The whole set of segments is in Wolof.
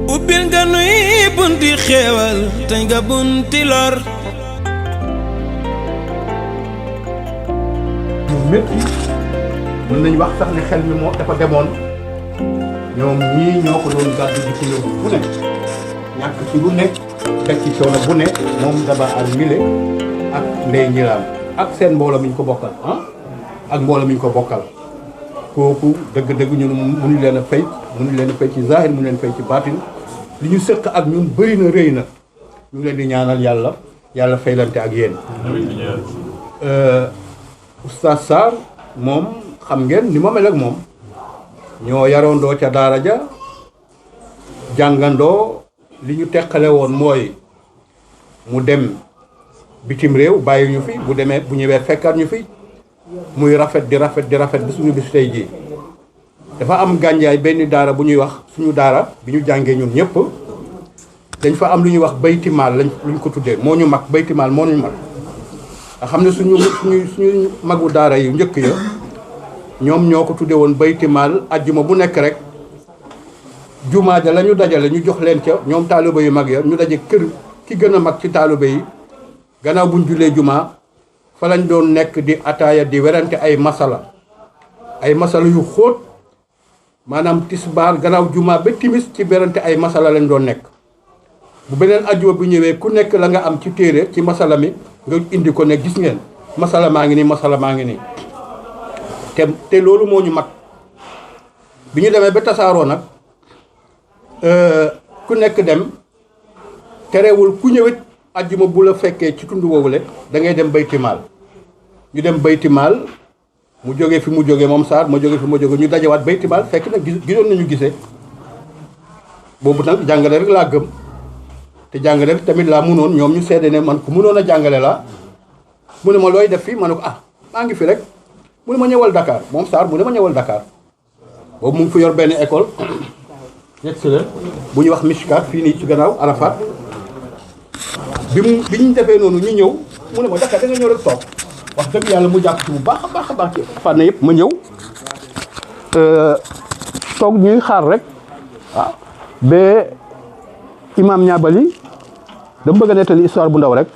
ubbil nga nuy bunti xéewal tey nga bunti lor métti mën nañ wax sax ne xel mi moo dafa demoon ñoom ñii ñoo ko doon gàddu di ko yóbbu bu ne ñàkk ci lu ne teg ci coono bu ne moom Daba Ar mile ak Ndeye Ñilaan ak seen mbooloo mi ñu ko bokkal ak mbooloo mi ñu ko bokkal kooku dëgg-dëgg ñun mënuñ leen a fay mënuñ leen a fay ci zahir mënuñ leen fay ci baatin li ñu sëq ak ñun bëri na rëy na ñu ngi leen di ñaanal yàlla faylante ak yéen. Oustaz Sarr moom xam ngeen ni ma mel ak moom ñoo yaroondoo ca daara ja jàngandoo li ñu teqale woon mooy mu dem bitim réew bàyyi ñu fi bu demee bu ñëwee fekkaat ñu fi muy rafet di rafet bi suñu bis tey jii dafa am gànjaay benn daara bu ñuy wax suñu daara bi ñu jàngee ñun ñëpp dañ fa am lu ñuy wax baytimaal luñ ko tuddee moo ñu mag baytimaal moo ñu mag nga xam ne suñu magu daara yu njëkk ya ñoom ñoo ko tuddee woon baytimaal ajjuma bu nekk rek jumaa ja la ñu dajale ñu jox leen ca ñoom taaliba yu mag ya ñu daje kër ki gën a mag ci taaliba yi gannaaw buñ jullee jumaa fa lañ doon nekk di ataaya di werante ay masala yu xóot maanaam tisbaar gannaaw jumaa ba timis ci werante ay masala lañ doon nekk bu beneen ajjuma bu ñëwee ku nekk la nga am ci téere ci masala mi nga indi ko ne gis ngeen masala maa ngi nii te loolu moo ñu mag bi ñu demee ba tasaaroo nag ku nekk dem terewul ku ñëwit ajjuma bu la fekkee ci tund woowule da ngay dem baytimaal ñu dem baytimaal mu jógee fi mu jógee moom Sarr ma jógee fi ma jógee ñu dajewaat baytimaal fekk nag gisoon nañu gisee boobu nag jàngale rek laa gëm te jàngale rek tamit laa munoon ñoom ñu seede ne man ku munoon a jàngale laa mu ne ma looy def fii ma ne ko maa ngi fi rek mu ne ma ñëwal Dakar moom Sarr mu ne ma ñëwal Dakar boobu mu ngi fi yor benn école excellent bu ñuy wax Mishkat fii nii ci gannaaw Arafat bi ñu defee noonu ñu ñëw mu ne ma Dakar da nga ñëw rek toog wax dëgg yàlla mu jàpp ci bu baax a baax ci fànn yëpp ma ñëw toog ñuy xaar rek waaw ba imam ñaabali dama bëgg a nettali histoire bu ndaw rek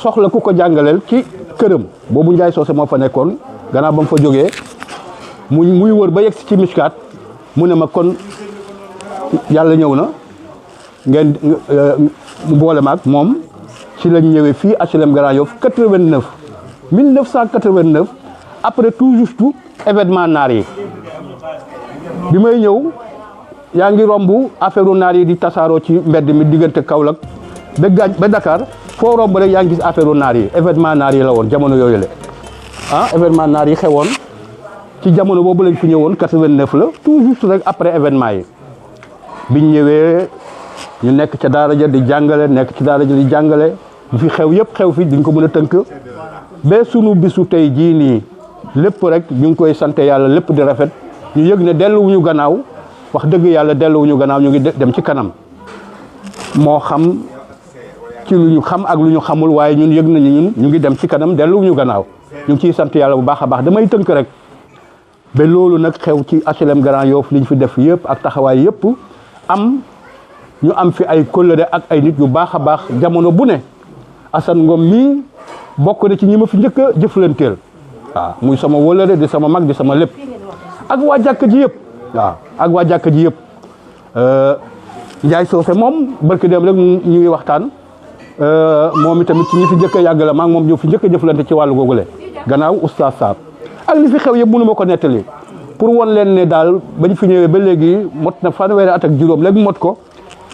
soxla ku ko jàngaleel ci këram boobu Njaay Soose moo fa nekkoon gannaaw ba mu fa jógee muy wër ba yegg ci Mishkat mu ne ma kon yàlla ñëw na ngeen mu boole ma ak moom ci lañ ñëwee fii HLM Grand Yoff 1989 après tout juste événement naar yi bi may ñëw yaa ngi romb affaire naar yi di tasaaroo ci mbedd mi diggante Kaolack ba Dakar foo romb rek yaa ngi gis affaire naar yi événement naar yi la woon jamono yooyu la événement naar yi xewoon ci jamono boobu lañ fi ñëwoon 89 la tout juste rek après événement yi biñ ñëwee ñu nekk ca daara ja di jàngale di fi xew yëpp xew fi duñ ko mën a tënk ba sunu bisu tey jii nii lépp rek ñu ngi koy sant yàlla lépp di rafet ñu yëg ne delluwuñu gannaaw wax dëgg yàlla delluwuñu gannaaw ñu ngi dem ci kanam moo xam ci lu ñu xam ak lu ñu xamul waaye ñun yëg nañu ñun ñu ngi dem ci kanam delluwuñu gannaaw ñu ngi ciy sant yàlla bu baax a baax damay tënk rek ba loolu nag xew ci HLM Grand Yoff liñ fi def yëpp ak taxawaay yëpp ñu am fi ay kóllëre ak ay nit yu baax a baax jamono bu ne Assane Ngom mii bokk na ci ñi ma fi njëkk a jëflanteel waaw muy sama wóllëre di sama mag di sama lépp ak waa jàkk ji yëpp waaw ak waa jàkk ji yëpp Njaay Soose moom barki dem rek ñu ngi waxtaan moom itamit ci ñi fi njëkk a yàgg la maa ngi moom ñëw fi njëkk a jëflante ci wàllu googule gannaaw Oustaz Sarr ak li fi xew yëpp mënu ma ko nettali pour won leen ne daal bañ fi ñëwee ba léegi mot na fanweeri at ak juróom léegi mot ko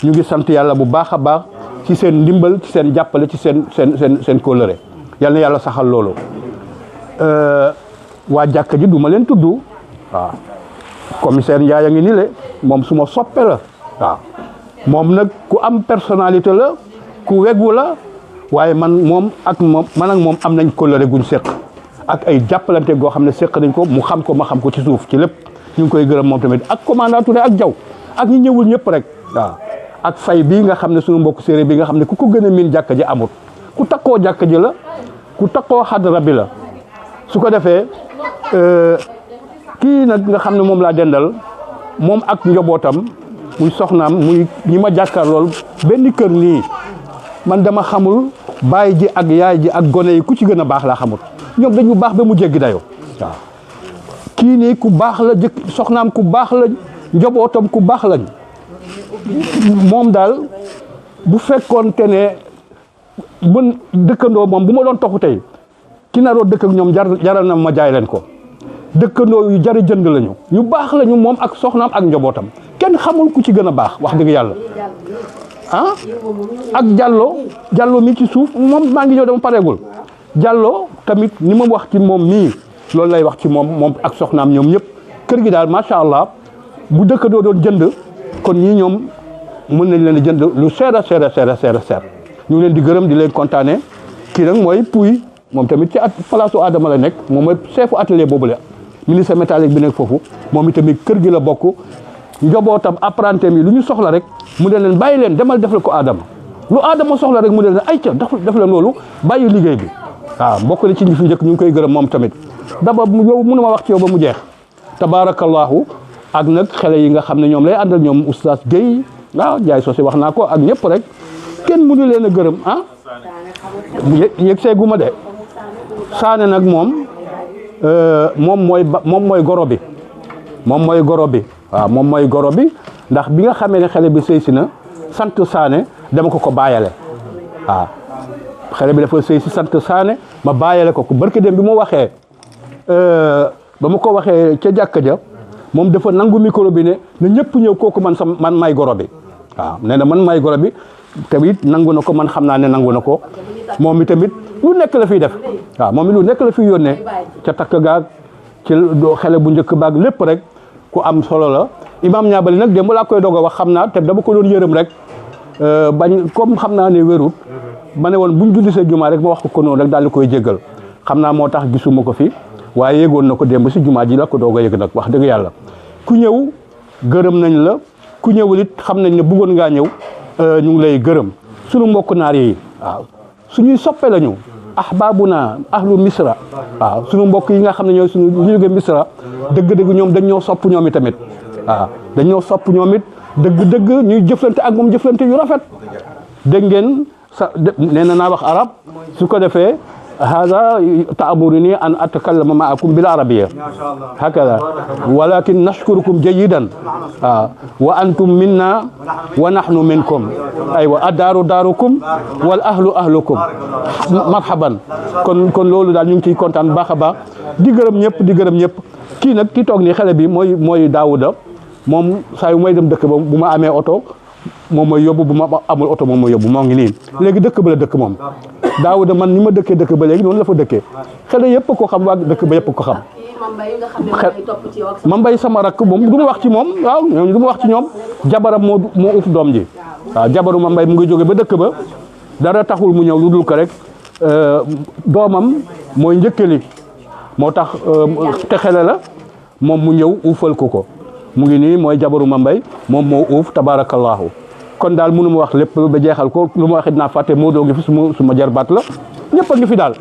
ñu ngi sant yàlla bu baax a baax ci seen ndimbal ci seen jàppale ci seen kóllëre yal na yàlla saxal loolu waa jàkka ji du ma leen tudd waaw commissaire Ndiaye a ngi ni le moom su ma soppe la waaw moom nag ku am personnalité la ku weggu la waaye man ak moom am nañ kóllëre guñ séq ak ay jàppalante goo xam ne séq nañ ko mu xam ko ma xam ko ci suuf ci lépp ñu ngi koy gërëm moom tamit ak commandant Touré ak Jaw ak ñi ñëwul ñëpp rek waaw ak fay bii nga xam ne suñu mbokk séeréer bi nga xam ne ku ko gën a miin jàkka ji amut ku takkoo jàkka ji la ku takkoo xadra bi la su ko defee kii nag nga xam ne moom laa dendal moom ak njobootam muy soxnaam muy ñi ma jàkkaar lool benn kër nii man dama xamul baay ji ak yaay ji ak gone yi ku ci gën a baax laa xamul ñoom dañu baax ba mu jéggi dayoo waaw kii nii ku baax la jëkk soxnaam ku baax la njabootam ku baax lañ moom daal bu fekkoon te ne mën dëkkandoo moom bu ma doon toxu tey ki naroo dëkk ak ñoom jaral na ma jaay leen ko dëkkandoo yu jari jënd lañu ñu baax lañu moom ak soxnaam ak njabootam kenn xamul ku ci gën a baax wax dëgg yàlla ah ak Diallo mi ci suuf moom maa ngi ñëw dama pareegul Diallo tamit ni ma wax ci moom mii loolu lay wax ci moom ak soxnaam ñoom ñëpp kër gi daal macha allah bu dëkkandoo doon jënd kon ñii ñoom mën nañ leen a jënd lu seer a seer ñu ngi leen di gërëm di leen kontaane kii nag mooy Pouy moom tamit ci palaasu Adama la nekk moom mooy chefu atelier boobu la ministre métallique bi nekk foofu moom itamit kër gi la bokk njobootam apprenti mi lu ñu soxla rek mu ne leen bàyyi leen demal defal ko Adama lu Adama soxla rek mu ne leen ay ca def leen loolu bàyyi liggéey bi waaw bokk na ci ñi fi njëkk ñu ngi koy gërëm moom tamit daba yow mënu ma wax ci yow ba mu jeex tabarakallahu ak nag xale yi nga xam ne ñoom lay àndal ñoom oustaz Guèye waaw jaay soo si wax naa ko ak ñëpp rek kenn mënu leen a gërëm ah yëg seegu ma de Saane nag moom mooy goro bi waaw moom mooy goro bi ndax bi nga xamee ne xale bi sëy si na sant Saane dama ko bàyyale waaw xale bi dafa sëy si sant Saane ma bàyyale ko barke dem bi ma waxee ba ma ko waxee ca jàkka ja moom dafa nangu micro bi ne na ñëpp ñëw kooku man may goro bi waaw nee na man may goro bi tamit nangu na ko man xam naa ne nangu na ko moom mi tamit lu nekk la fiy def waaw moom mi lu nekk la fiy yónnee ca takk gaag ci xale bu njëkk baag lépp rek ku am solo la imam ñaabali nag démb laa koy doog a wax xam naa te dama ko doon yërëm rek bañ comme xam naa ne wérut ma ne woon buñ julli see jumaa rek ma wax ko noonu rek daal di koy jéggal xam naa moo tax gisuma ko fi waaye yéegoon na ko démb si jumaa ji la ko doog a yëg nag wax dëgg yàlla ku ñëw gërëm nañ la ku ñëwul it xam nañ ne bëggoon ngaa ñëw ñu ngi lay gërëm suñu mbokk naar yi waaw suñuy soppe lañu ahbabuna ahlu misra waaw suñu mbokk yi nga xam ne ñooy suñu ñu jóge misra dëgg-dëgg ñoom dañ ñoo sopp ñoom i tamit waaw dañ ñoo sopp ñoom it dëgg-dëgg ñuy jëflante ak moom jëflante yu rafet dégg ngeen nee na naa wax arab su ko defee hada ta'muruni an atakallama ma'akum bil arabiyya hakada walakin nashkurukum jayidan wa antum minna wa nahnu minkum aywa ad-daru darukum wal ahlu ahlukum marhaban kon loolu daal ñu ngi ciy kontaan baax a baax di gërëm ñëpp kii nag ki toog nii xale bi mooy Daouda moom saa yu may dem dëkk ba bu ma amee oto moom mooy yóbbu bu ma amul oto moom mooy yóbbu moo ngi nii léegi dëkk ba la dëkk moom Daouda man ni ma dëkkee dëkk ba léegi noonu la fa dëkkee xale yëpp ko xam waa dëkk ba yëpp ko xam ma mbay sama rakk moom du ma wax ci moom waaw ñoom du ma wax ci ñoom jabaram moo uf doom ji waaw jabaru ma mbay mu ngi jóge ba dëkk ba dara taxul mu ñëw lu dul ko rek doomam mooy njëkkali moo tax te xele la moom mu ñëw uufal ko mu ngi nii mooy jabaru ma mbay moom moo uuf tabarakallahu kon daal mënu ma wax lépp ba jeexal ko lu ma waxit naa fàtte moo doo ngi fi suma jarbaat la ñëpp a ngi fi daal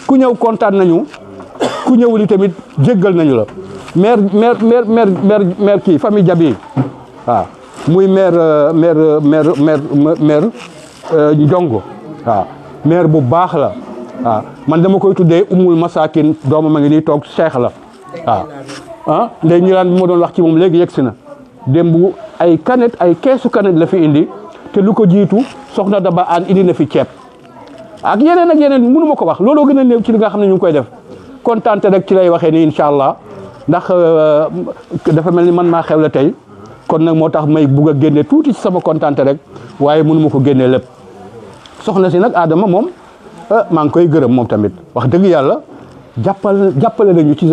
ku ñëw kontaan nañu ku ñëwul i tamit jéggal nañu la maire kii famille Jabi waaw muy maire Njongo waaw maire bu baax la waaw man dama koy tuddee umul masakin doomam a ngi nii toog cheikh la waaw ndey ñu laan bi ma doon wax ci moom léegi yegg si na démb ay keesu canette la fi indi te lu ko jiitu soxna Daba Aan indi na fi ceeb ak yeneen mënu ma ko wax looloo gën a néew ci li nga xam ne ñu ngi koy def kontaan rek ci lay waxee ni incha allah ndax dafa mel ni man maa xew la tey kon nag moo tax may bugg a génne tuuti ci sama kontaan rek waaye mënu ma ko génnee lépp soxna si nag Adama moom maa ngi koy gërëm moom tamit wax dëgg yàlla jàppale nañu ci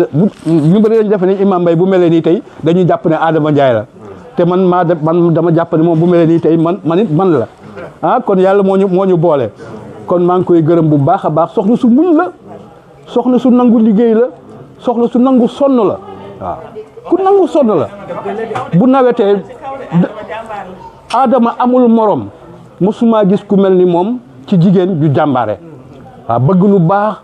ñu bëri dañu defe ne Imam Mbaye bu mel nii tey dañuy jàpp ne Adama Ndiaye la te man dama jàpp ne moom bu mel nii tey man la kon yàlla moo ñu boole kon maa ngi koy gërëm bu baax a baax soxna su muñ la soxna su nangu liggéey la soxna su nangu sonn la waaw ku nangu sonn la bu nawetee Adama amul morom mosuma gis ku mel ni moom ci jigéen ju jàmbaare waaw bëgg lu baax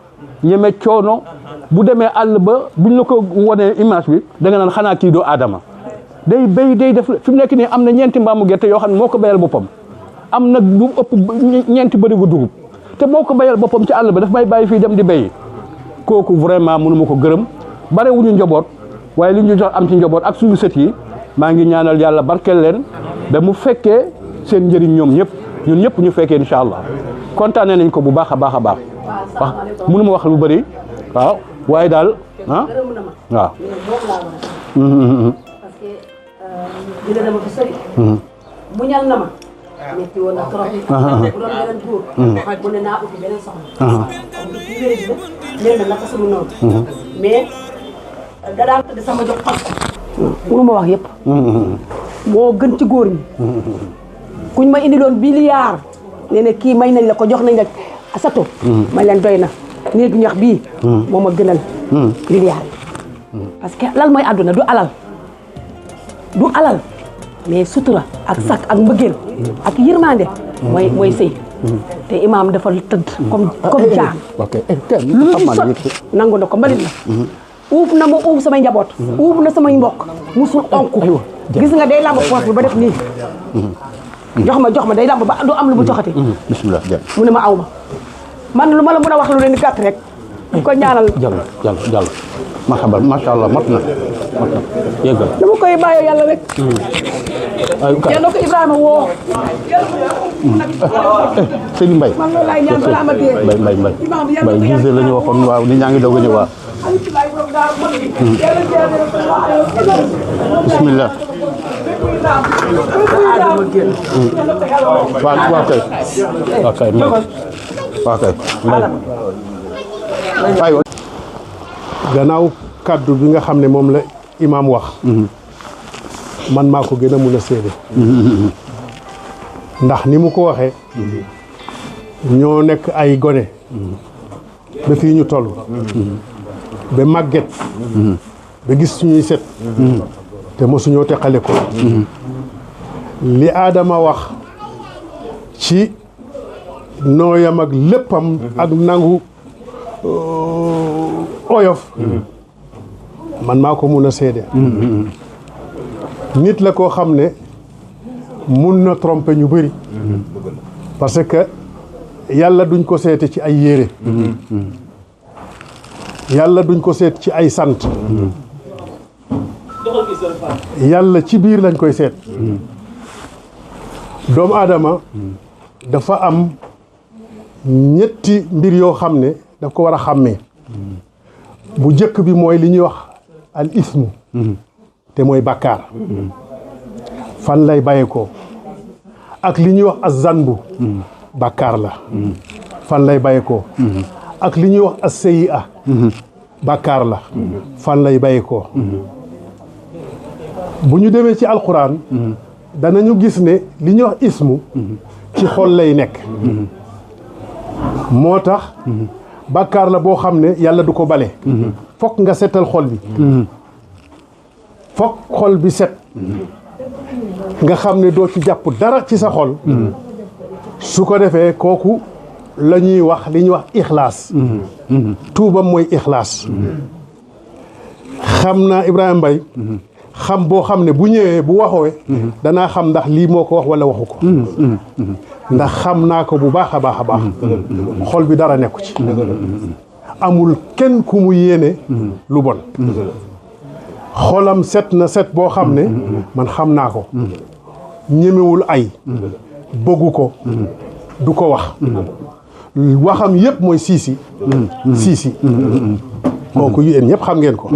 ñeme coono bu demee àll ba buñ la ko wonee image bi da nga naan xanaa kii doo Adama day béy day def fi mu nekk nii am na ñeenti mbaamu gerte yoo xam ne moo ko béyal boppam am nag lu ëpp ñeenti bërigo dugub te moo ko béyal boppam ci àll ba daf may bàyyi fii dem di béyi kooku vraiment mënu ma ko gërëm bare wuñu njaboot waaye li ñu jox am ci njaboot ak suñu sët yi maa ngi ñaanal yàlla barkeel leen ba mu fekkee seen njëriñ ñoom ñëpp ñun ñëpp ñu fekkee incha allah kontaanee nañ ko bu baax a baax a baax wax mënu ma wax lu bëri waaw waaye daal ah waaw. parce que dina dama fi sori. muñal na ma. metti woon na trop. bu doon beneen góor. mu ne naa uti beneen soxna. am ci wér gi la na naka sunu noonu. mais da daan tëdd sama jox xam ko. mënu ma wax yëpp. moo gën ci góor ñi. kuñ ma indiloon biliyaar nee na kii may nañ la ko jox nañ la sato. may leen doy na néegu ñax bii. moo ma gënal. biliyaar parce que lal mooy àdduna du alal mais sutura ak sak ak mbëggeel ak yërmande mooy sëy te imaam dafa tëdd comme jaam lu mu sot nangu na ko mbalit la uuf na ma uuf samay njaboot uuf na samay mbokk musul onku gis nga day lamb poos bi ba def nii jox ma day lamb ba du am lu mu joxati bismillah mu ne ma aw ma man lu ma la mën a wax lu leen gàtt rek di ko ñaanal jàll marhaba macha allah mat na yëggal dama koy bàyyi yàlla rek yàlla ko Ibrahima woo Sëriñ Mbaye man loolu laay ñaan balaa ma dee Mbaye gisee la ñu waxoon waaw ni ñaa ngi doog a ñëw waaw bismillah waaw kay aywa gannaaw kàddu bi nga xam ne moom la imaam wax man maa ko gën a mun a seede ndax ni mu ko waxee ñoo nekk ay gone ba fii ñu toll ba màgget ba gis suñuy set te mosuñoo teqale ko li Adama wax ci nooyam ak léppam ak nangu oyof man maa ko mun a seede nit la koo xam ne mun na tromper ñu bëri parce que yàlla duñ ko seete ci ay yére yàlla duñ ko seet ci ay sant yàlla ci biir lañ koy seet doomu aadama dafa am ñetti mbir yoo xam ne daf ko war a xàmmee bu jëkk bi mooy li ñuy wax al ismu te mooy bàkkaar fan lay bàyyeekoo ak li ñuy wax az-zanbu bàkkaar la fan lay bàyyeekoo ak li ñuy wax as-sayyi'a bàkkaar la fan lay bàyyeekoo bu ñu demee ci alquran danañu gis ne li ñuy wax ismu ci xol lay nekk moo tax bàkkaar la boo xam ne yàlla du ko bale fokk nga setal xol bi fokk xol bi set nga xam ne doo ci jàpp dara ci sa xol su ko defee kooku la ñuy wax li ñuy wax ixlaas tuubam mooy ixlaas xam naa Ibrahima Mbaye xam boo xam ne bu ñëwee bu waxoo danaa xam ndax lii moo ko wax wala waxu ko ndax xam naa ko bu baax a baax a baax xol bi dara nekku ci amul kenn ku mu yéene lu bon xolam set na set boo xam ne man xam naa ko ñemewul ay bëggu ko du ko wax waxam yëpp mooy siisi kooku yéen ñëpp xam ngeen ko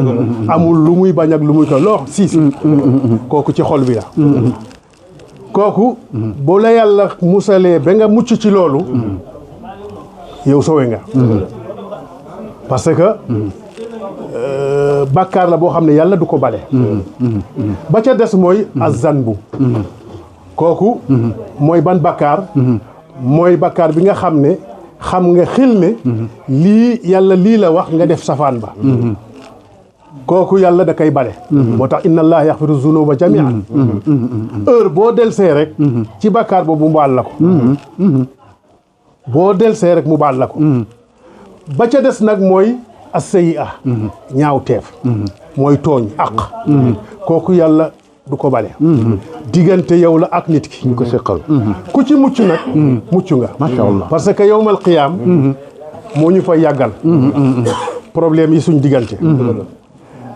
amul lu muy bañ ak lu muy ko loo siisi kooku ci xol bi la kooku bu la yàlla musalee ba nga mucc ci loolu yow sowe nga parce que bàkkaar la boo xam ne yàlla du ko bale ba ca des mooy azanbu kooku mooy ban bàkkaar mooy bàkkaar bi nga xam ne xam nga xil ne lii yàlla lii la wax nga def safaan ba kooku yàlla da koy bale moo tax inna allaha yaxfiru zunuba jamian heure boo delsee rek ci bàkkaar boobu mu baal la ko boo delsee rek mu baal la ko ba ca des nag mooy as-sayyi'a ñaaw teef mooy tooñ àq kooku yàlla du ko bale diggante yow la ak nit ki ñu ko seqal ku ci mucc nag mucc nga macha allah parce que yawmal qiyaam moo ñu fa yàggal problème yi suñ diggante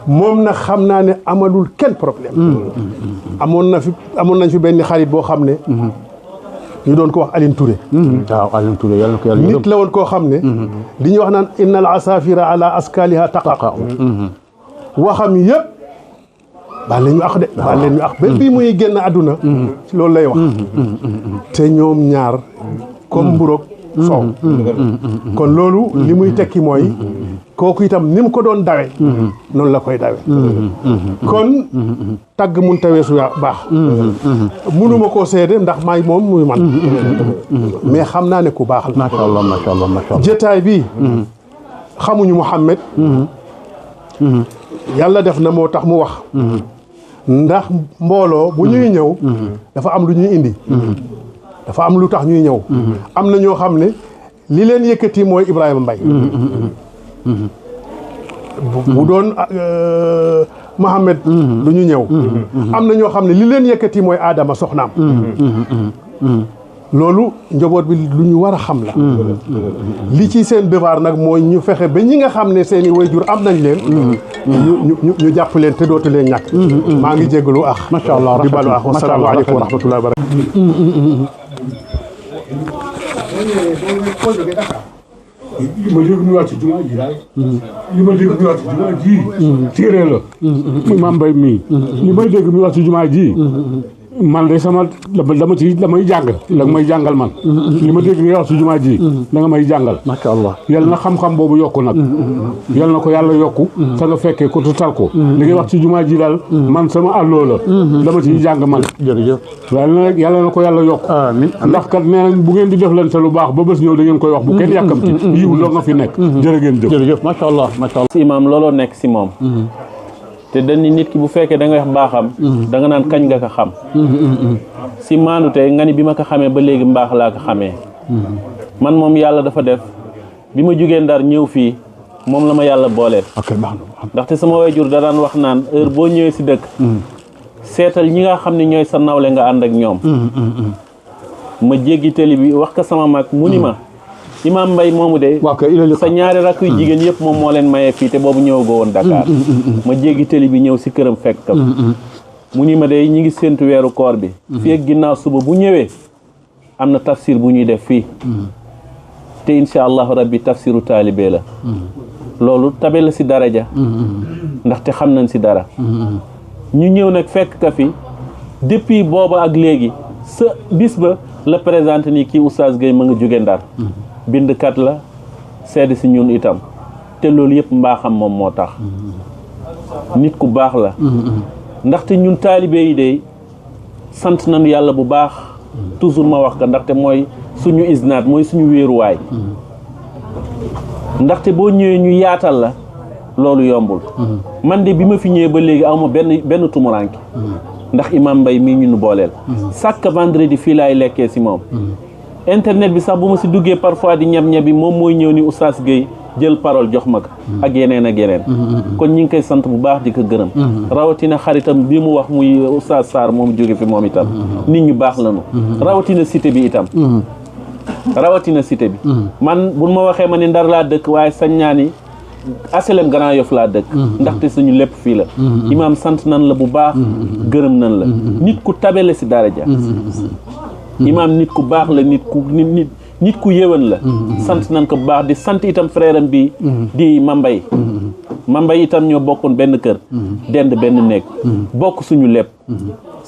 moom nag xam naa ne amalul kenn problème amoon nañ fi benn xarit boo xam ne ñu doon ko wax Aline Touré waaw Aline Touré yàlla na ko yàlla nit la woon koo xam ne li ñuy wax naan innal asafira ala askaliha taqa waxam yëpp baal leen ñu ak de baal leen ñu ak ba bii muy génn àdduna loolu lay wax te ñoom ñaar comme mburoog soow kon loolu li muy tekki mooy kooku itam ni mu ko doon dawe noonu la koy dawe kon tagg mun tawee su baax munuma koo seede ndax maay moom muy man mais xam naa ne ku baax la macha allah macha allah macha allah jotaay bi xamuñu Mouhamed yàlla def na moo tax mu wax ndax mbooloo bu ñuy ñëw dafa am lu ñuy indi dafa am lu tax ñuy ñëw am na ñoo xam ne li leen yëkkati mooy Ibrahima Mbaye bu doon Mohamed lu ñu ñëw am na ñoo xam ne li leen yëkkati mooy Adama soxnaam loolu njaboot bi lu ñu war a xam la li ci seen devoir nag mooy ñu fexe ba ñi nga xam ne seen i wayjur am nañ leen ñu jàpp leen te dootu leen ñàkk maa ngi jégalu ak macha allah di balu ak wasalaamu aleykum wa rahmatullahi wa li ma dégg ñu wax ci jumaa ji daal li ma dégg ñu wax ci jumaa ji téere la muy Mame Mbaye mii li may dégg ñu wax ci jumaa ji man de sama damay jàng la nga may jàngal man li ma dégg nga wax ci jumaa ji da nga may jàngal macha allah yal na xam-xam boobu yokku nag yal na ko yàlla yokku te nga fekkee ko te tal ko li ngay wax ci jumaa ji daal man sama àlloo la dama ciy jàng man jërëjëf yàlla na ko yàlla yokku amiin ndax kat nee nañ bu ngeen di def leen te lu baax ba bés ñëw da ngeen koy wax bu kenn yàkkamti yiw loo nga fi nekk jërë ngeen jëf jërëjëf macha allah macha allah si imaam looloo nekk si moom te dañu nit ki bu fekkee da nga wax baaxam da nga naan kañ nga ko xam si maandu tey nga ni bi ma ko xamee ba léegi mbaax laa ko xamee man moom yàlla dafa def bi ma jugee Ndar ñëw fii moom la ma yàlla booleel ok baax na ndaxte sama waajur da daan wax naan heure boo ñëwee si dëkk seetal ñi nga xam ne ñooy sa nawle nga ànd ak ñoom ma jéggi télé bi wax ko sama mag mu ni ma Imam Mbaye moomu de sa ñaari rakk yu jigéen yëpp moom moo leen mayee fii te boobu ñëwagoo woon Dakar ma jéggi télé bi ñëw si këram fekk kam mu ni ma de ñi ngi séntu weeru koor bi fii ak ginnaaw suba bu ñëwee am na tafsir bu ñuy def fii te incha allahu rabbi tafsiru taalibe la loolu tabe la si daraja ndaxte xam nañ si dara ñu ñëw nag fekk ka fi depuis booba ak léegi sa bis ba la présenté ni kii Oustaz Gueye ma nga jóge Ndar bindkat la seede si ñun itam te loolu yëpp mbaaxam moom moo tax nit ku baax la ndaxte ñun taalibe yi de sant nañu yàlla bu baax toujours ma wax ko ndaxte mooy suñu isnaat mooy suñu wéeruwaay ndaxte boo ñëwee ñu yaatal la loolu yombul man de bi ma fi ñëwee ba léegi awma benn tumuranke ndax Imam Mbaye mii ñu nu booleel chaque vendredi fii laay lekkee si moom internet bi sax bu ma si duggee parfois di ñeb-ñebi moom mooy ñëw ni Oustaz Gueye jël parole jox ma ko ak yeneen ak yeneen kon ñi ngi koy sant bu baax di ko gërëm rawatina xaritam bi mu wax muy Oustaz Sarr moom jóge fi moom itam nit ñu baax lañu rawatina cité bi itam rawatina cité bi man bu ma waxee ma ne Ndar laa dëkk waaye sañ naa ni aselem Grand Yoff laa dëkk ndaxte suñu lépp fii la imaam sant nan la bu baax gërëm nan la nit ku tabele si daraja imaam nit ku baax la nit ku yéwén la sant nan ko bu baax di sant itam frère am bi di Mambay Mambay itam ñoo bokkoon benn kër dend benn néeg bokk suñu lépp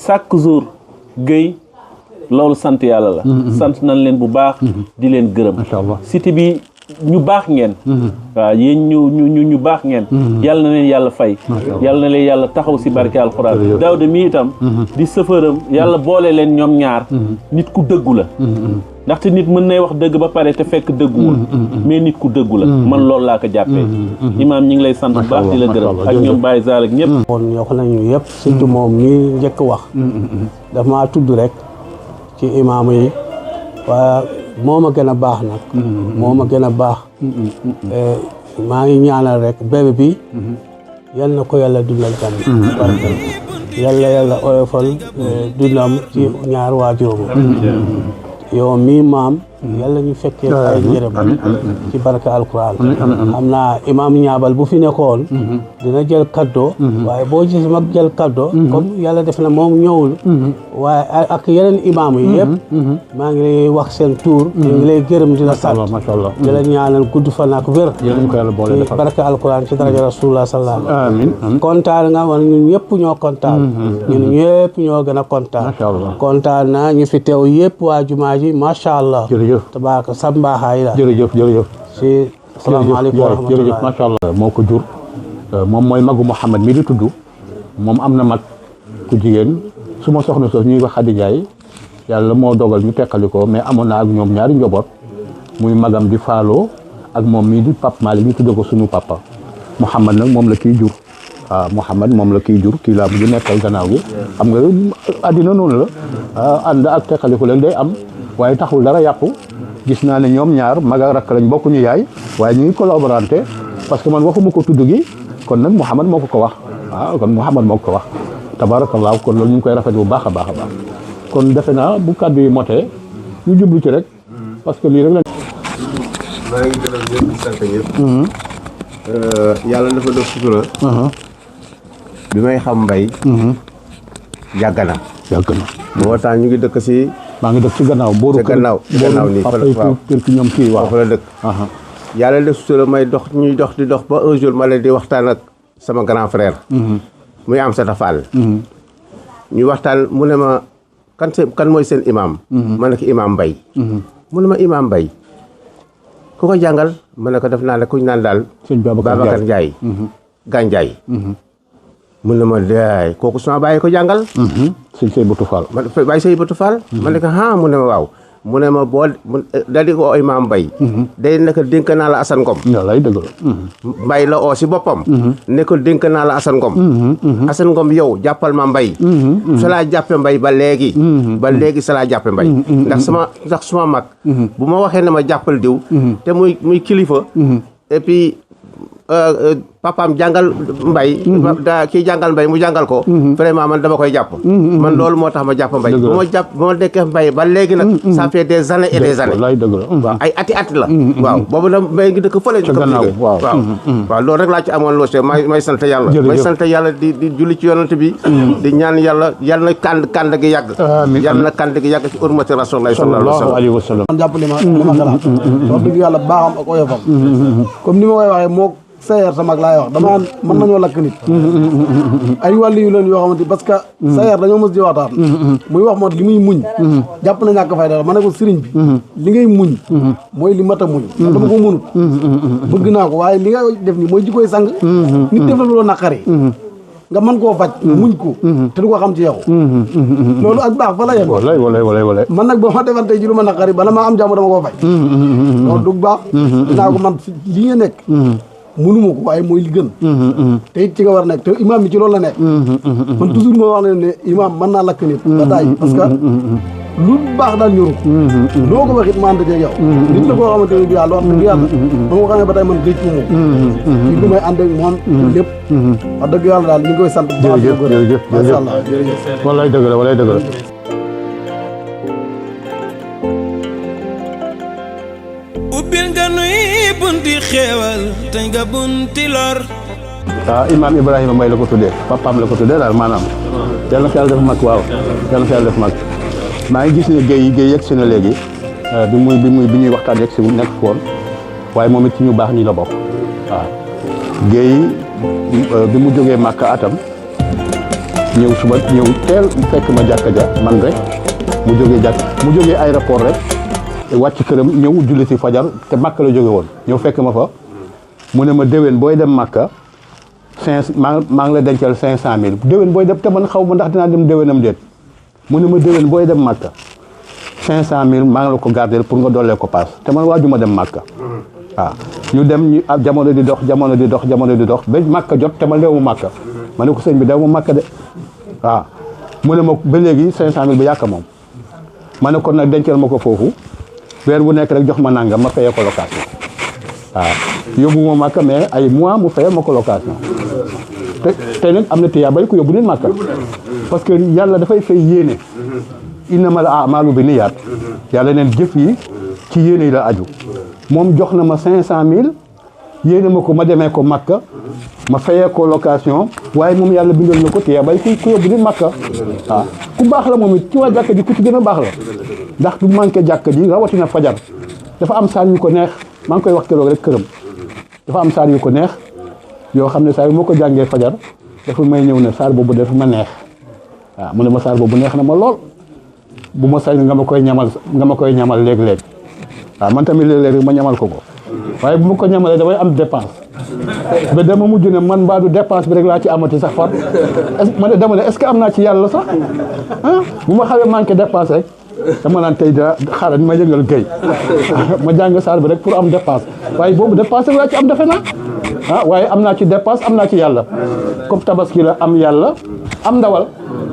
chaque jour Gueye loolu sant yàlla la sant nañ leen bu baax di leen gërëm cité bi ñu baax ngeen waaw yéen ñu baax ngeen yàlla na leen yàlla fay yàlla na leen yàlla taxaw si barke alxuraan Daawda mi itam di sëfëram yàlla boole leen ñoom ñaar nit ku dëggu la ndaxte nit mën nay wax dëgg ba pare te fekk dëgguwul mais nit ku dëggu la man loolu laa ko jàppee imaam ñi ngi lay sant bu baax di la gërëm ak ñoom Baye Zal ak ñëpp kon yokk nañu yëpp surtout moom mi njëkk wax daf maa tudd rek ci imaam yi waaye moo ma gën a baax nag moo ma gën a baax maa ngi ñaanal rek bébé bi yal na ko yàlla dundal jàmm barkal yàlla oyofal dundam ci ñaar waajuram yow mii maam yàlla ñu fekkee ay njërëm ci barka alquran xam naa imaam ñaabal bu fi nekkoon dina jël kaddo waaye boo gis mag jël kaddo comme yàlla def na moom ñëwul waaye ak yeneen imaam yi yëpp maa ngi lay wax seen tuur ñu ngi lay gërëm di la sant di la ñaanal gudd fan ak wér ci barka alquran ci daraja rasulullah sallallahu alayhi wa sallam kontaan nga man ñun ñëpp ñoo kontaan ñun ñëpp ñoo gën a kontaan kontaan naa ñu fi teew yëpp waa jumaa ji macha allah tabaaraka sambaaxaay la jërëjëf si salaamaaleykum wa rahmatulah jërëjëf macha allah moo ko jur moom mooy magu Mouhamed mi di tudd moom am na mag ku jigéen su ma soxna sos ñuy wax Xadi Njaay yàlla moo dogal ñu teqali ko mais amoon na ak ñoom ñaari njaboot muy magam di faaloo ak moom mii di Pape Malick ñu tudde ko sunu papa Mouhamed nag moom la kii jur waaw Mouhamed moom la kii jur kii laa mujj nekkal gannaaw gi xam nga àddina noonu la ànd ak teqali ko leen day am waaye taxul dara yàqu gis naa ne ñoom ñaar mag ak rakk lañ bokkuñu yaay waaye ñu ngi collaboranté parce que man waxuma ko tudd gi kon nag Mouhamed moo ko wax waaw kon Mouhamed moo ko wax tabarakallah kon loolu ñu ngi koy rafet bu baax a baax a baax kon defe naa bu kàddu yi motee ñu jublu ci rek parce que lii rek la. maa ngi gërëm ñëpp di sant ñëpp. yàlla dafa def sutura. bi may xam mbay. yàgg na. moo tax ñu ngi dëkk si. maa ngi dëkk ci gannaaw booru gannaaw nii waaw kër ki ñoom kii waaw fa la dëkk yàlla def sutura may dox ñuy dox di dox ba un jour ma leen di waxtaan ak sama grand frère muy am Sata Fall ñu waxtaan mu ne ma kan mooy seen imam ma ne ko imam Mbay mu ne ma imam Mbay ku ko jàngal ma ne ko def naa ne kuñ naan daal Babacar Ndiaye Gandiaye mun na ma daay kooku sama bàyyi ko jàngal sëñ Sey Batu Fall ma bàyyi Sey Batu Fall ma ne ko mu ne ma waaw mu ne ma boo da di ko Imam Mbay day ne ko dénk naa la Assane Ngom lay dëgg la Mbay la oo si boppam ne ko dénk naa la Assane Ngom Assane Ngom yow jàppal ma Mbay sa laa jàppe Mbay ba léegi sa laa jàppe Mbay ndax suma mag bu ma waxee ne ma jàppal diw te muy kilifa et puis papaam jàngal Mbay kii jàngal Mbay mu jàngal ko vraiment man dama koy jàpp man loolu moo tax ma jàpp Mbay ba ma nekkee Mbay ba léegi nag ça fait des années et des années waaw ay ati la waaw boobu nag Mbay ngi dëkk fële ñu ko waaw loolu rek laa ci amoon loolu may sant yàlla may sant yàlla di julli ci yonent bi di ñaan yàlla na kànd gi yàgg yàlla na kànd gi yàgg ci urmati rasulullah sallallahu alayhi wa sallam man jàpp li ma xalaat wax dëgg yàlla baaxam ak oyofam comme ni ma koy waxee moo sayeer sa mag laay wax dama mën nañoo lakk nit ay wàllu yu leen yoo xamante parce que sayeer dañoo mës di waxtaan muy wax moo li muy muñ jàpp na ñàkk fay dara ma ne ko sëriñ bi li ngay muñ mooy li mat a muñ dama ko mënut bëgg naa ko waaye li nga def ni mooy jikoy sang nit def la lu naqari nga mën koo faj muñ ko te du ko xam ci yow loolu ak baax fa la yem wala man nag boo ma defante ji lu ma naqari bala maa am jàmm dama koo faj loolu du baax dinaa ko man li nga nekk mënuma ko waaye mooy li gën te it ci nga war a nekk te imam bi ci loolu la nekk man toujours moo wax ne imam mën naa lakk nit ba daay parce que lu baax daal ñoru loo ko waxit ma ànd ak yow nit la koo xamante ne bi yàlla wax dëgg yàlla ba ma xamee ba tey man géej moom ci lu may ànd ak moom lépp wax dëgg yàlla daal ñu ngi koy sant jërëjëf masha Allah jërëjëf walay dëgg la ubbil nga nuy bunti xéewal tey nga bunti lor Imam Ibrahima Mbay la ko tuddee papaam la ko tuddee daal maanaam yàlla na fi yàlla def mag waaw yàlla na fi yàlla def mag maa ngi gis ne géey yegg si na léegi bi ñuy waxtaan yegg si nekk foon waaye moom it ci ñu baax ñi la bokk waaw géey bi mu jógee Màkka atam ñëw suba ñëw teel fekk ma jàkka ja man rek mu jógee aéroport rek wàcc këram ñëw julli si fajar te Màkka la jóge woon ñëw fekk ma fa mu ne ma déwén booy dem Màkka maa ngi la dencal 500,000 déwén booy dem te man xaw ma ndax dinaa dem déwénam déet mu ne ma déwén booy dem Màkka 500,000 maa ngi la ko garder pour nga dollee ko paas te man waajuma dem Màkka waaw ñu dem ñu jamono di dox ba Màkka jot te man dew ma Màkka ma ne ko sëñ bi dew ma Màkka de waaw mu ne ma ba léegi 500,000 bi yàkka moom ma ne kon nag dencal ma ko foofu weer bu nekk rek jox ma nangam ma fayee ko location waaw yóbbu ma Màkka mais ay mois mu fayee ma ko location te nag am na tiyaa bay ku yóbbu nit Màkka parce que yàlla dafay fay yéene innamal a'maalu bi niyaat yàlla neen jëf yi ci yéene yi la aju moom jox na ma 500000 yéene ma ko ma demee ko Makka ma fayee ko location waaye moom yàlla bindal na ko te bay ku yóbbu di Makka waaw ku baax la moom it ci waa jàkka ji ku ci gën a baax la ndax du manqué jàkka ji rawatina fajar dafa am saar yu ko neex maa ngi koy wax keroog rek këram dafa am saar yu ko neex yoo xam ne saa yu moo ko jàngee fajar dafa may ñëw ne saar boobu dafa ma neex waaw mu ne ma saar boobu neex na ma lool bu ma sañ nga ma koy ñamal léeg-léeg waaw man tamit léeg-léeg ma ñamal ko waaye bu ma ko ñamalee damay am dépense ba dama mujj ne man mbaa du dépense bi rek laa ci amati sax far ma ne dama ne est-ce que am naa ci yàlla sax ah bu ma xawee manqué dépense rek dama naan tey da xaaral ma yëngal géy ma jàng saar bi rek pour am dépense waaye boobu dépense rek laa ci am defe naa ah waaye am naa ci dépense am naa ci yàlla comme tabaski la am yàlla am ndawal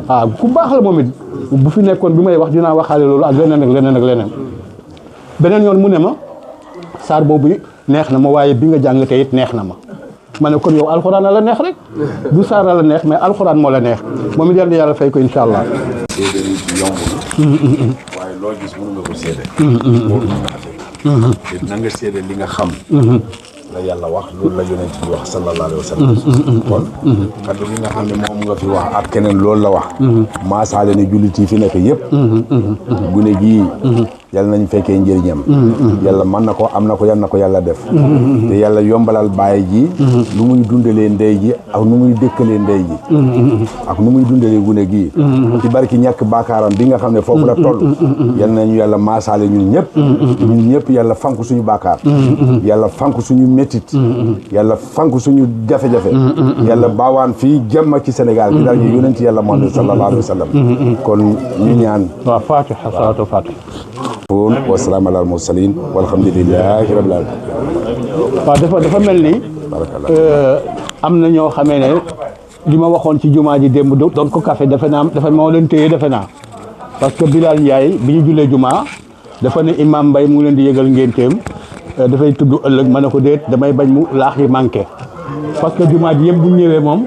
waaw ku baax la moom it bu fi nekkoon bi may wax dinaa waxaale loolu ak leneen ak leneen ak leneen beneen yoon mu ne ma saar boobu neex na ma waaye bi nga jàng tey it neex na ma ne kon yow alxuraan la neex rek du saar la neex mais alxuraan moo la neex moom it yàlla fay ko incha allah. seede nit yomb na waaye loo gis mënu nga ko seede loolu nga te na nga seede li nga xam la yàlla wax loolu la yonent bi wax sallallahu alayhi wa sallam kon kaddu gi nga xam ne moom nga fi wax ak keneen loolu la wax maasaale ne jullit yi fi nekk yëpp gune gii yàlla nañ fekkee njëriñam yàlla mën na ko am na ko yal na ko yàlla def te yàlla yombalal baay ji lu muy dundalee ndey ji ak nu muy dëkkalee ndey ji ak nu muy dundalee gune gii ci barki ñàkk baakaaram bi nga xam ne foofu la toll yal nañu yàlla maasaale ñun ñëpp yàlla fanku suñu baakaar yàlla fanku suñu métit yàlla fanku suñu jafe-jafe yàlla baawaan fii jàmm ci Sénégal bi daal ñu yonent yàlla Muhammad sallallahu alayhi wa sallam kon ñu ñaan waaw fatiha salaatu fatiha wa salaamu alal mursaliin walhamdulillahi rabbil aalamiin. waaw dafa mel ni am na ñoo xamee ne li ma waxoon ci jumaa ji démb doon ko café defe naa dafa moo leen téye defe naa parce que Bilal Ndiaye bi ñu jullee jumaa dafa ne Imam Mbaye mu ngi leen di yëgal ngénteem dafay tudd ëllëg ma ne ko déet damay bañ mu laax yi manqué parce que jumaa ji yëpp bu ñëwee moom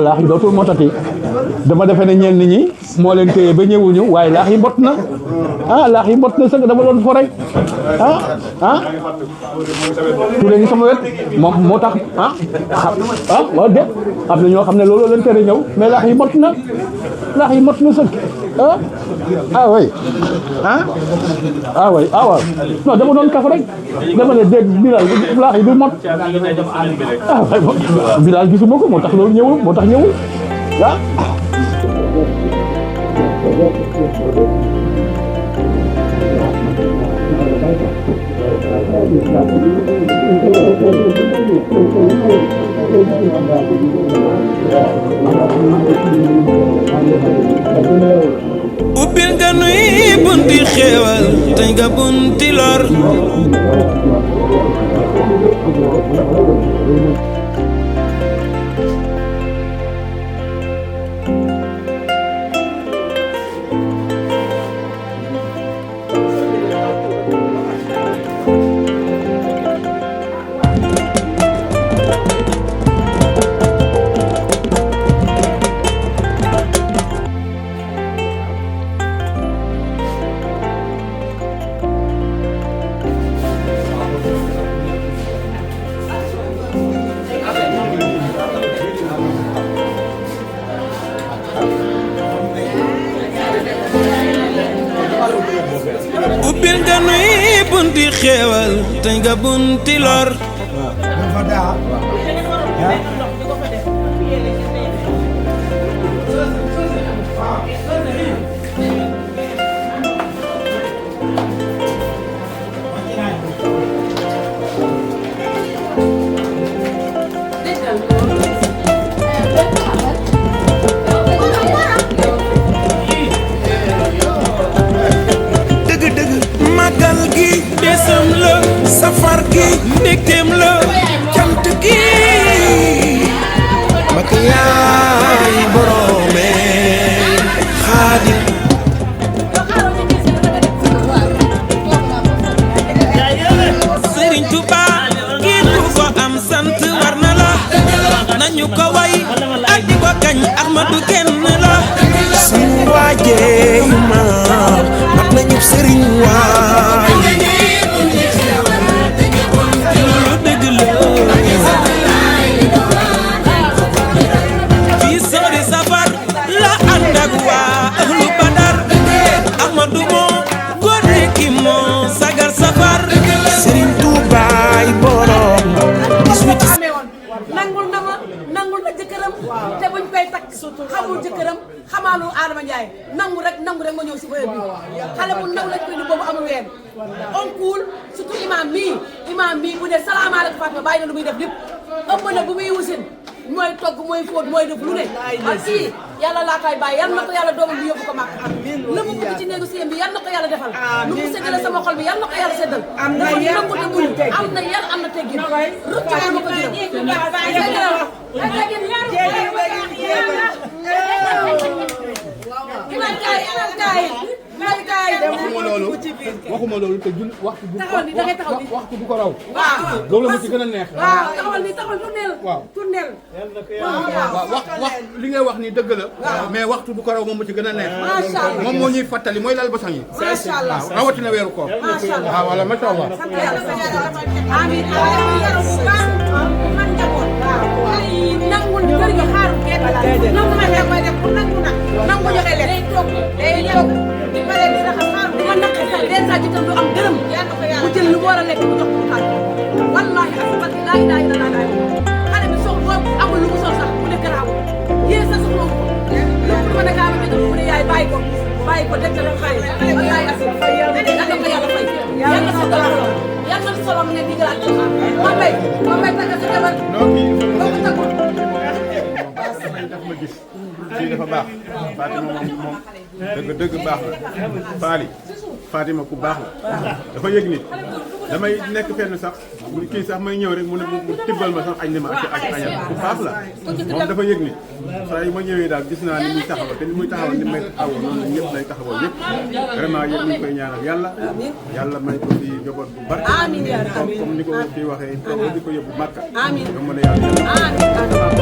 laax yi dootul motati dama defe ne ñenn ñi moo leen téye ba ñëwuñu waaye laax yi mbot na laax yi mbot na sax dama doon fo rek tuuti ngi sama wet moom moo tax waaw de am na ñoo xam ne loolu leen tere ñëw mais laax yi mbot na sëkk oui oui waaw non dama doon kaf rek dama ne dégg Bilal laax yi du mot Bilal gisuma ko moo tax loolu ñëwul ubbil nga nuy bunti xéewal tey nga bunti lor ubbil nga nuy bunti xéewal tey nga bunti lor magal gi desam la safar gi ndegteem la cant gi mak yaay borome Xaadim Sëriñ Tuuba ngir ku ko am sant war na la nañu ko way ak di ko kañ Ahmadu kenn la barkeb sëriñ waay loolu dëgg la kii soori safar la ànd ak waa ahlu badar Ahmadu moo góore ki moo sagar safar sëriñ Tuubaay borom nangul na ma nangul na jëkkëram te buñ koy takk xamul jëkkëram xamaalu Adama Ndiaye nangu rek ma ñëw si bëye bi xale bu ndaw lañ koy ni boobu amul ween on cool surtout imam mii bu ne salaamaaleykum Fatima bàyyi na lu muy def lépp ëmb na bu muy wusin mooy togg mooy fóot mooy def lu ne ak kii yàlla laa koy bàyyi yal na ko yàlla doomam bi yóbbu ko màkk la mu bëgg ci néegu siyam bi yal na ko yàlla defal lu mu séddale sama xol bi yal na ko yàlla séddal dafa nangu te muñ am na yar am na teggin rëcc ma ko waxuma loolu te jul waxtu du taxawal ni da ngay taxaw ni waxtu du ko raw waaw loolu ma ci gën a neex waaw taxawal ni taxawal tournel waaw wax li ngay wax ni dëgg la mais waxtu du ko raw moom mu ci gën a neex Macha Allah. moom moo ñuy fàttali mooy lal basang yi Macha Allah. waaw rawatina weeru koor Macha Allah. waaw wala macha Allah sant yàlla amiin man njaboot nangul kër gi xaarul kenn nangu na koy def ku nangu na nangu joxe leen day toog di pare di raxas xaar du ma naqe sax dèjà ci tam du am dërëm mu jël lu mu war a lekk mu jox ko mu xaar wallaahi asabati laa ilaaha illallaah xale bi soog boobu amul lu mu sol sax mu ne garaaw yéen sa soxla ko lépp lu ma nekk ama jëgal mu ne yaay bàyyi ko denc la xaay wallaahi asabati yàlla ko yàlla fay yàlla sa dolam yàlla na solom ne digalaat ma bay tagga sa jabar boo ko taggoon daf ma gis kii dafa baax Fatima moom dëgg baax la Fatima ku baax la dafa yëg nit damay nekk fenn sax kii sax may ñëw rek mu ne mu tibbal ma sax añ ne ma ak añal ku baax la moom dafa yëg nit saa yi ma ñëwee daal gis naa ni muy taxawal te ni muy taxawal ni may taxawal noonu ñëpp lay taxawal ñëpp vraiment yéen ñu koy ñaanal yàlla may ko fi njaboot bu barke comme ni ko kii waxee comme di ko yóbbu Màkka nga mën a yàlla